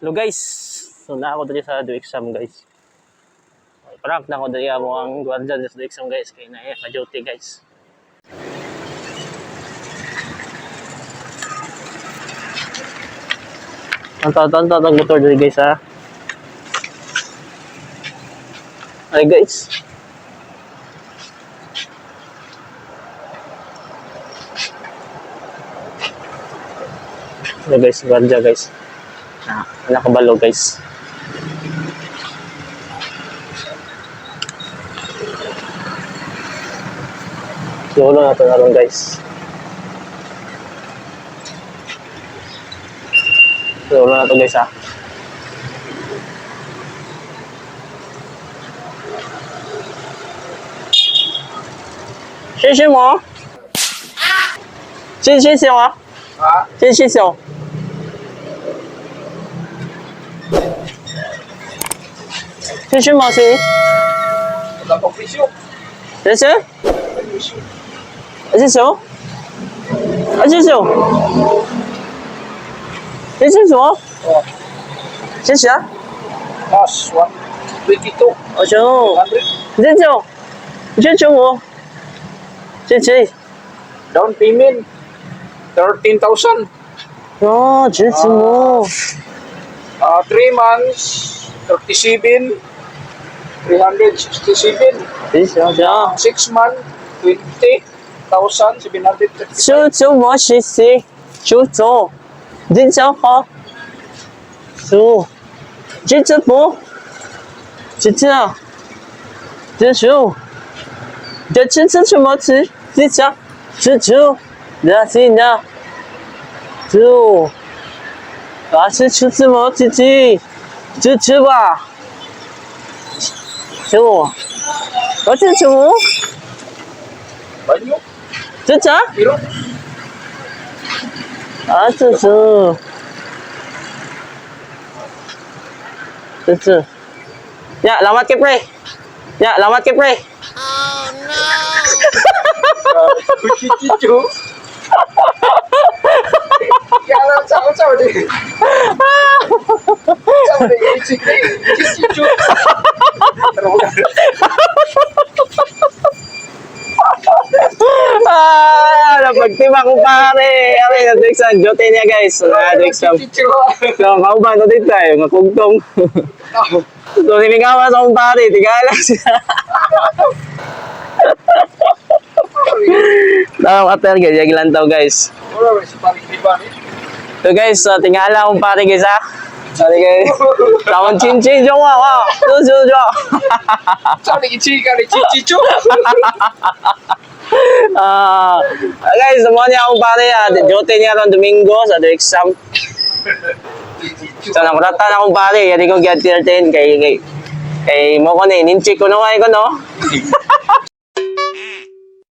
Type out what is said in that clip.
Hello guys, so na ako diri sa do exam, guys. Prank na ako diri amo ang guardian sa do exam, guys, kay na ka duty, guys. Ang tatan tatan motor diri, guys, ha. Ay guys. Hello guys, guardia, guys. Na, nakabalo, guys. Lolo na ito na ron, guys. Lolo na to, guys, ha. 谢谢我。谢谢谢我。 Ha? 谢谢谢我。谢谢毛谢。 Wala pang presyo. 谢谢。谢谢我。谢谢我。谢谢我。 Oh, 谢谢。 cash, 122. 哦，行。 100. 谢谢我。谢谢我。谢谢。 Down payment, 13,000. 哦，谢谢我。 3 months, 37, 367. 谢谢谢。 6 months, 20,735. 谢谢我，谢谢。谢谢。谢谢好。谢。谢谢我。谢谢。谢谢。这吃吃什么吃？谢谢。谢谢。那是那。就。啊，吃吃什么？吃吃。吃吃吧。就。我吃什么？ Banyo, 这这。 kilo. 啊，这这。这这。Ya, lawat kay pre. Ya, lawat kay pre. Chichichu. Kaya lang sa ako sa uli. Sa uli, chichichu. Ah, napagtima ko pare. Ari, na-exam. Jote niya, guys. Na-exam. Chichichu. So, kauban na dito tayo. Makugtong. So, sinigawan sa akong pare. Tigala siya. Tama ka talaga. Yag lang tao, guys. Wala, sa paring di ba ni? So guys, so, tingala akong pare, guys, ha. Sorry guys. Tawang chin-chin. Jowa, wow. Jo, jo, jo. Sa uli, chika ni chichichu. Ah, guys, sumuha niya akong pare, ah. Duty niya ron Domingo sa the exam. Chichichu. So, nakuratan akong pare. Yari ko gyud 13 kay kay kay mo ko ni ninchik ko no ay ko no.